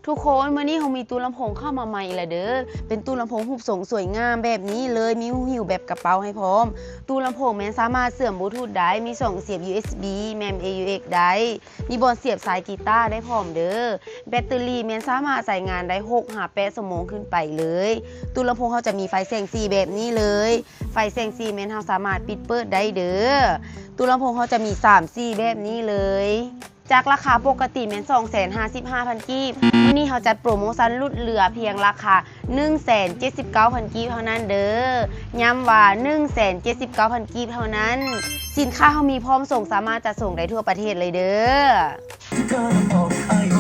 ທຸກຄົນ ມື້ນີ້ເຮົາມີຕູ້ລຳໂພງເຂົ້າມາໃໝ່ອີກແລ້ວເດີ້. ເປັນຕູ້ລຳໂພງຮູບຊົງສວຍງາມແບບນີ້ເລີຍ, ມີຮູຫິ້ວແບບກະເປົາໃຫ້ພ້ອມ. ຕູ້ລຳໂພງແມ່ນສາມາດເຊື່ອມບລູທູດໄດ້, ມີສອງສຽບ ຢູເອັສບີ ແມ່ນ ເອຢູເອັກ ໄດ້, ມີບ່ອນສຽບສາຍກີຕາໄດ້ພ້ອມເດີ້. ແບັດເຕີຣີແມ່ນສາມາດໃຊ້ງານໄດ້ຫົກຫາແປດຊົ່ວໂມງຂຶ້ນໄປເລີຍ. ຕູ້ລຳໂພງເຮົາຈະມີໄຟແສງສີແບບນີ້ເລີຍ. ໄຟແສງສີແມ່ນເຮົາສາມາດປິດເປີດໄດ້ເດີ້. ຕູ້ລຳໂພງເຮົາຈະມີສາມສີແບບນີ້ເລີຍ. ຈາກລາຄາປົກກະຕິແມ່ນສອງແສນຫ້າສິບຫ້າພັນກີບ, ມື້ນີ້ເຮົາຈັດໂປຣໂມຊັນຫຼຸດເຫຼືອພຽງລາຄາໜຶ່ງແສນເຈັດສິບເກົ້າພັນກີບເທົ່ານັ້ນເດີ້. ຢ້ຳວ່າໜຶ່ງແສນເຈັດສິບເກົ້າພັນກີບເທົ່ານັ້ນ. ສິນຄ້າເຮົາມີພ້ອມສົ່ງ, ສາມາດຈັດສົ່ງໄດ້ທົ່ວປະເທດເລີຍເດີ້.